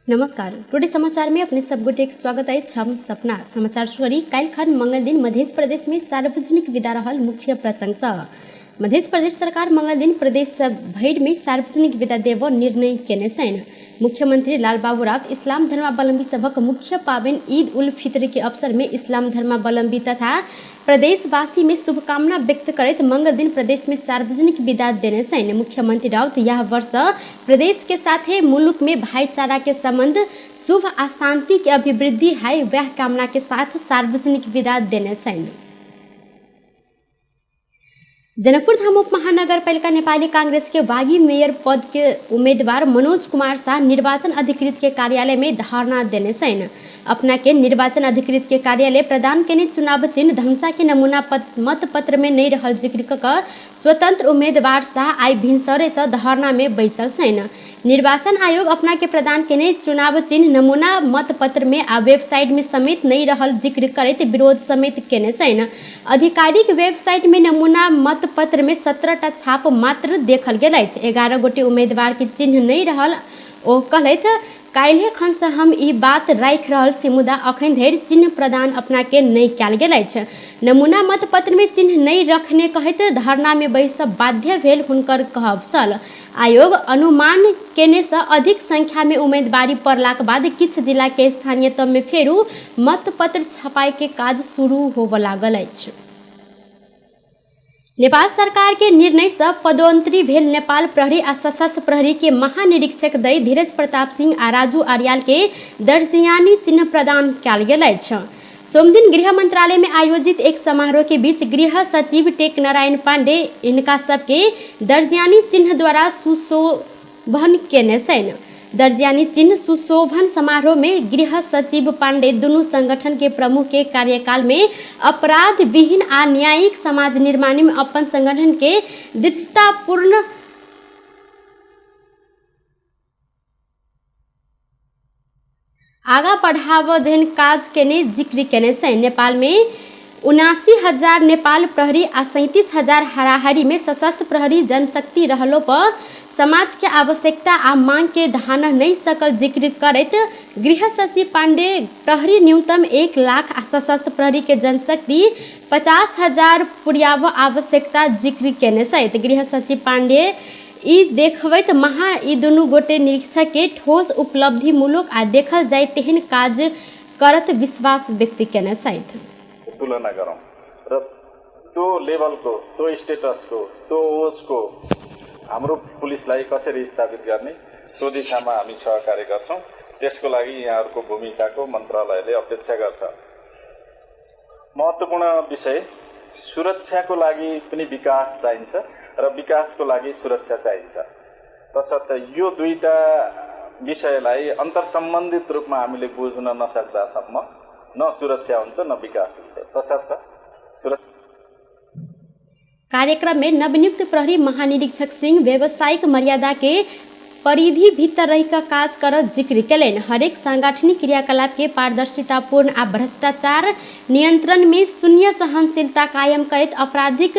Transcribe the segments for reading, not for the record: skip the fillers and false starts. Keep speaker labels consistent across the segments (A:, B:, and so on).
A: नमस्कार, टुडे समाचार में अपने सब गोटे स्वागत अछि। हम सपना समाचार सुरी काल्हि खन मंगल दिन मध्य प्रदेश में सार्वजनिक विदा रहल मुख्य प्रसंग सँ मध्य प्रदेश सरकार मंगल दिन प्रदेश भरि में सार्वजनिक विदा देब निर्णय केने छनि। मुख्यमंत्री लालबाबू राउत इस्लाम धर्मावलंबी सभक मुख्य पाबनि ईद उल फित्र के अवसर में इस्लाम धर्मावलंबी तथा प्रदेशवासी में शुभकामना व्यक्त करैत मंगल दिन प्रदेश में सार्वजनिक विदा देने छनि। मुख्यमंत्री राउत यह वर्ष प्रदेश के साथे मुल्क में भाईचारा के संबंध शुभ आ शांति के अभिवृद्धि है वह कामना के साथ सार्वजनिक विदा देने छनि। जनकपुर धाम उप महानगरपालिका नेपाली कांग्रेस के बागी मेयर पद के उम्मीदवार मनोज कुमार शाह निर्वाचन अधिकृत के कार्यालय में धरना देने छनि। अपना के निर्वाचन अधिकृत के कार्यालय प्रदान केने चुनाव चिन्ह धनुषा के नमूना मतपत्र में नहीं रहल जिक्र क स्वतंत्र उम्मीदवार शाह आई भिनसरे से धरना में बैसल छनि। निर्वाचन आयोग अपना के प्रदान केने चुनाव चिन्ह नमूना मतपत्र में आ वेबसाइट में समेत नहीं रहल जिक्र करैत विरोध समेत केने छनि। आधिकारिक वेबसाइट में नमूना मतपत्र में 17टा छाप मात्र देखल गेल अछि। 11 गोटे उम्मीदवार के चिन्ह नहीं रहल ओ कहलथि काल्हि खन से हम ई बात राखि रहल छी, मुदा अखन धरि चिन्ह प्रदान अपना के नहि कयल गेल अछि। नमूना मतपत्र में चिन्ह नहि रखने कहैत धरना में बैस बाध्य भेल हुनकर कहब छल। आयोग अनुमान केने से अधिक संख्या में उम्मीदवारी पड़लाक बाद किछु जिला के स्थानीय तह में फेरू मतपत्र छपाई के काज शुरू होबऽ लागल अछि। नेपाल सरकार के निर्णय से पदोन्नति भेल नेपाल प्रहरी आ सशस्त्र प्रहरी के महानिरीक्षक दई धीरज प्रताप सिंह आ राजू आर्याल के दर्जियानी चिन्ह प्रदान कयल गेल अछि। सोमदिन गृह मंत्रालय में आयोजित एक समारोह के बीच गृह सचिव टेक नारायण पांडे इनका सबके दर्जियानी चिन्ह द्वारा सुशोभन केने छनि। दर्जियानी चिन्ह सुशोभन समारोह में गृह सचिव पांडे दुनू संगठन के प्रमुख के कार्यकाल में अपराध विहीन आ न्यायिक समाज निर्माण में अपन संगठन के दृढ़तापूर्ण आगा बढ़ाव जेहन काज केने जिक्र केने छनि। नेपाल में 79,000 नेपाल प्रहरी आ 37,000 हाराहारी में सशस्त्र प्रहरी जनशक्ति रहलो पर समाज के आवश्यकता आ मांग के धान नहीं सकल जिक्र करैत गृह सचिव पांडे प्रहरी न्यूनतम 1 लाख आ सशस्त्र प्रहरी के जनशक्ति 50,000 पुर्याव आवश्यकता जिक्र केने छथि। गृह सचिव पांडे ई देखबैत महा ई दुनू गोटे निरीक्षक के ठोस उपलब्धिमूलक आ देखल जाय तेहन काज करत विश्वास व्यक्त केने छथि।
B: तुलना गरौँ र त्यो लेभलको, त्यो स्टेटसको, त्यो ओजको हाम्रो पुलिसलाई कसरी स्थापित गर्ने त्यो दिशामा हामी सहकार्य गर्छौँ। त्यसको लागि यहाँहरूको भूमिकाको मन्त्रालयले अपेक्षा गर्छ। महत्त्वपूर्ण विषय सुरक्षाको लागि पनि विकास चाहिन्छ र विकासको लागि सुरक्षा चाहिन्छ। तसर्थ यो दुईटा विषयलाई अन्तर्सम्बन्धित रूपमा हामीले बुझ्न नसक्दासम्म न सुरक्षा हुन्छ न विकास हुन्छ। तसर्थ
A: कार्यक्रम में नवनियुक्त प्रहरी महानिरीक्षक सिंह व्यावसायिक मर्यादा के परिधि भीतर रहिक काज कर जिक्र केलनि। हरेक सांगठनिक क्रियाकलाप के पारदर्शितापूर्ण आ भ्रष्टाचार नियंत्रण में शून्य सहनशीलता कायम करैत आपराधिक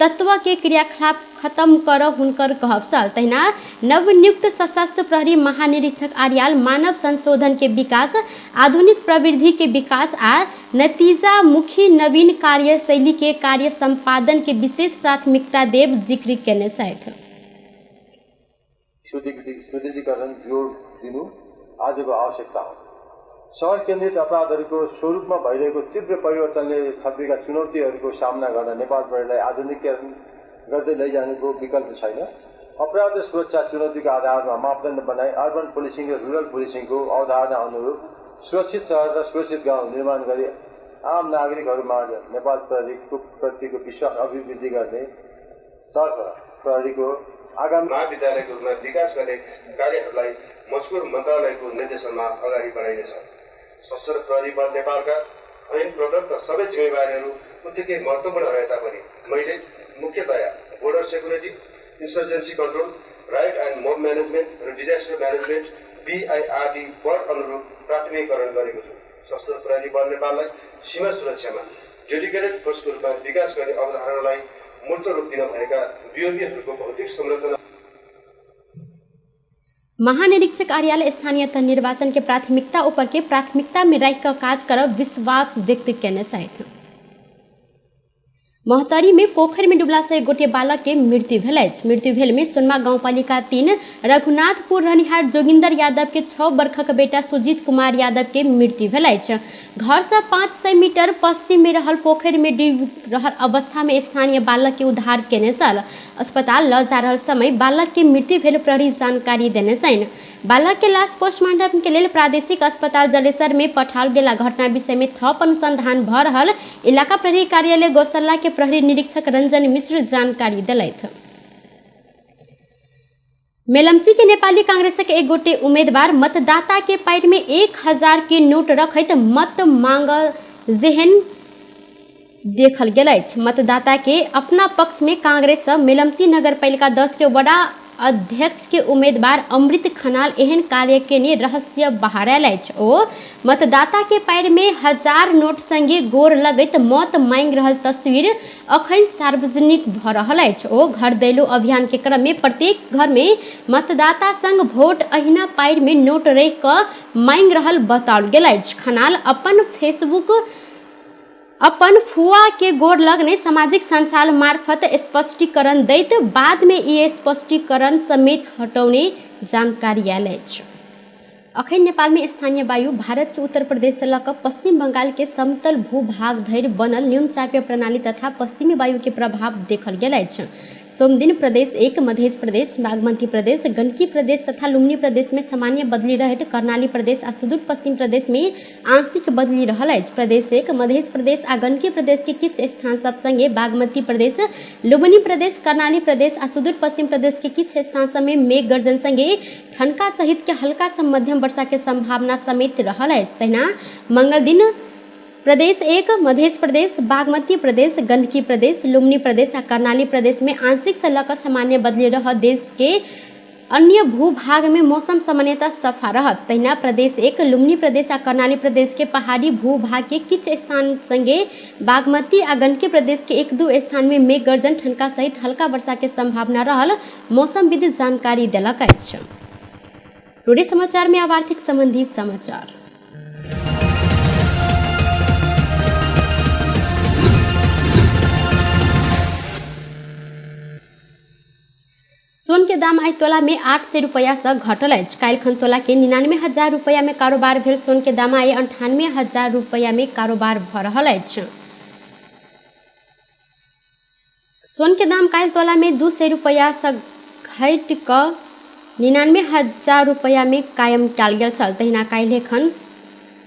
A: तत्व के क्रियाकलाप खत्म कर हुनकर कहब छल। तहिना नवनियुक्त सशस्त्र प्रहरी महानिरीक्षक आर्याल मानव संशोधन के विकास, आधुनिक प्रविधि के विकास आ नतीजामुखी नवीन कार्यशैली के कार्य संपादन के विशेष प्राथमिकता देव जिक्र केने छथि।
C: सुदृढीकरण जोड दिनु आजको आवश्यकता हो। सहर केन्द्रित अपराधहरूको स्वरूपमा भइरहेको तीव्र परिवर्तनले थपिएका चुनौतीहरूको सामना गर्न नेपाल प्रहरीलाई आधुनिकीकरण गर्दै लैजानुको विकल्प छैन। अपराध र सुरक्षा चुनौतीको आधारमा मापदण्ड बनाई अर्बन पुलिसिङ र रुरल पुलिसिङको अवधारणा अनुरूप सुरक्षित सहर र सुरक्षित गाउँ निर्माण गरी आम नागरिकहरूमाझ नेपाल प्रहरीको प्रतिको विश्वास अभिवृद्धि गर्ने तर्फ प्रहरीको आगामी
D: महाविद्यालयको रूपमा विकास गर्ने कार्यहरूलाई मजकुर मन्त्रालयको निर्देशनमा अगाडि बढाइनेछ। सशस्त्र प्रहरी बल नेपालका ऐन प्रदत्त सबै जिम्मेवारीहरू उत्तिकै महत्त्वपूर्ण रहे तापनि मैले मुख्यतया border security, insurgency control, riot and mob management र डिजास्टर म्यानेजमेन्ट BIRD बल अनुरूप प्राथमिकीकरण गरेको छु। सशस्त्र प्रहरी बल नेपाललाई सीमा सुरक्षामा डेडिकेटेड फोर्सको रूपमा विकास गर्ने अवधारणालाई मूर्त रूप दिन भएका बिओपीहरूको भौतिक संरचना
A: महानिरीक्षक कार्यालय स्थानीय तह निर्वाचन के प्राथमिकता ऊपर के प्राथमिकता में राखि कऽ काज करब विश्वास व्यक्त केने छथि। महोत्तरी में पोखरि में डूबला से एक गोटे बालक के मृत्यु भेल अछि। मृत्यु भेल में सोनमा गाउँपालिका 3 रघुनाथपुर रहनिहार जोगिंदर यादव के 6 वर्षक बेटा सुजीत कुमार यादव के मृत्यु भेल अछि। घर से 500 मीटर पश्चिम में रहल पोखरि में डूबि रहल अवस्था में स्थानीय बालक के उद्धार केने छल। अस्पताल ल जा रहल समय बालक के मृत्यु भेल प्रहरी जानकारी देने छनि। बालक के लाश पोस्टमार्टम के लेल प्रादेशिक अस्पताल जलेसर में पठाओल गेला। घटना विषय में थप अनुसंधान भ रहल इलाका प्रहरी कार्यालय गौशाला के प्रहरी निरीक्षक रंजन मिश्र जानकारी देलथि। मेलम्ची के नेपाली कांग्रेस के एक गोटे उम्मीदवार मतदाता के पैर में 1000 के नोट रखैत मत मांग जेहन देखल गेल अछि। मतदाता के अपना पक्ष में कांग्रेस मेलम्ची नगरपालिका 10 के वडा अध्यक्ष के उम्मीदवार अमृत खनाल एहन कार्य के रहस्य बाहर आयल अछि। ओ मतदाता के पैर में 1000 नोट संगे गोर लगैत मत मांगि रहल तस्वीर अखन सार्वजनिक भ रहल अछि। ओ घर दैलो अभियान के क्रम में प्रत्येक घर में मतदाता संग वोट अहिना पैर में नोट रखि कऽ मांगि रहल बताओल गेल अछि। खनाल अपन फेसबुक अपन फुआ के गोर लगने सामाजिक संचार मार्फत स्पष्टीकरण दैत बाद में ई स्पष्टीकरण समेत हटौने जानकारी आयल अछि। अखन नेपाल में स्थानीय वायु भारत के उत्तर प्रदेश से लऽ कऽ पश्चिम बंगाल के समतल भूभाग धरि बनल न्यूनचापीय प्रणाली तथा पश्चिमी वायु के प्रभाव देखल गेल अछि। सोमदिन प्रदेश 1, मध्य प्रदेश, बागमती प्रदेश, गंडकी प्रदेश तथा लुम्बिनी प्रदेश में सामान्य बदली रहैत कर्णाली प्रदेश आ सुदूर पश्चिम प्रदेश में आंशिक बदली रहल अछि। प्रदेश 1, मध्य प्रदेश आ गंडकी प्रदेश के किछु स्थान सब संगे बागमती प्रदेश, लुम्बिनी प्रदेश, कर्णाली प्रदेश आ सुदूर पश्चिम प्रदेश के किछु स्थान सब में मेघ गर्जन संगे ठनका सहित के हल्का से मध्यम वर्षा के संभावना समेत रहल अछि। तहिना मंगल दिन प्रदेश 1, मध्य प्रदेश, बागमती प्रदेश, गंडकी प्रदेश, लुम्बिनी प्रदेश आ कर्णाली प्रदेश में आंशिक से लऽ कऽ सामान्य बदली रहत। देश के अन्य भूभाग में मौसम सामान्यतः सफा रहत। तहिना प्रदेश 1, लुम्बिनी प्रदेश आ कर्णाली प्रदेश के पहाड़ी भूभाग के किछु स्थान संगे बागमती आ गंडकी प्रदेश के 1-2 स्थान में मेघ गर्जन ठनका सहित हल्का वर्षा के संभावना रहल मौसमविद जानकारी देलक अछि। टुडे समाचार में अब आर्थिक संबंधी समाचार। सोन के दाम आइ तोला में 800 रुपया से घटल अछि। काल्हिखन तोला के 99,000 रुपया में कारोबार भेल सोन के दाम आइ 98,000 रुपया में कारोबार भ रहल अछि। सोन के दाम काल्हि तोला में 200 रुपया से घटि कऽ 99,000 रुपया में कायम कयल गेल छल। तहिना काल्हिखन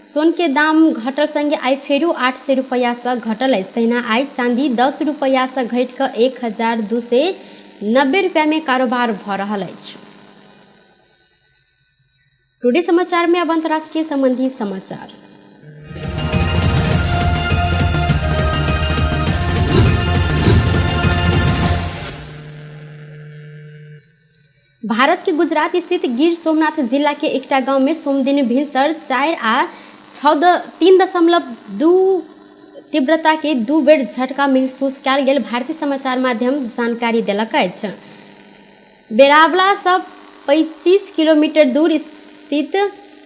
A: सोन के दाम घटल संगे आइ फेरू 800 रुपया से घटल अछि। तहिना आइ चांदी 10 रुपया से घटि कऽ 1,290 रुपया में कारोबार भ रहल अछि। टुडे समाचार में अब अंतर्राष्ट्रीय संबंधी समाचार। भारत के गुजरात स्थित गिर सोमनाथ जिला के एकटा गांव में सोमदिन भिनसर 4 आ 3.2 तीव्रता के 2 बेर झटका महसूस कयल गेल भारतीय समाचार माध्यम जानकारी देलक अछि। बेरावला सँ 25 किलोमीटर दूर स्थित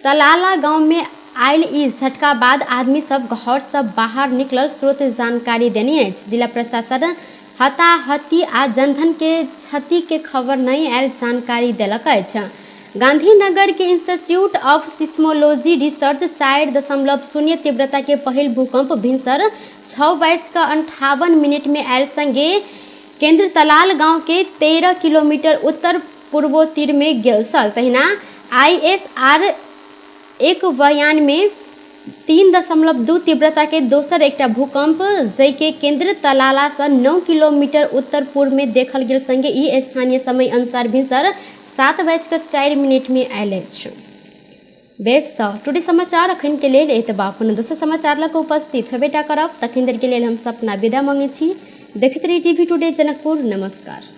A: तलाला गांव में आयल ई झटका बाद आदमी सब घर सँ बाहर निकलल स्रोत जानकारी देने अछि। जिला प्रशासन हताहती आ जनधन के क्षति के खबर नहि आयल जानकारी देलक अछि। गांधीनगर के इंस्टीट्यूट ऑफ सिस्मोलॉजी रिसर्च 4.0 तीव्रता के पहिल भूकंप भिनसर 6:58 में आयल संगे केंद्र तलाल गांव के 13 किलोमीटर उत्तर पूर्वोत्तर में गेल छल। तहिना ISR एक बयान में 3.2 तीव्रता के दोसर एकटा भूकंप जैके केंद्र तलाला से 9 किलोमीटर उत्तर पूर्व में देखल गेल संगे ई स्थानीय समय अनुसार भिनसर 7:04 में आयल अछि। बेस तऽ टुडे समाचार अखन के लेल एतबा। पुनः दोसर समाचार लऽ कऽ उपस्थित हेबेटा करब। तखन देर के लेल हम सपना विदा मांगै छी। देखैत रही टीवी टुडे जनकपुर। नमस्कार।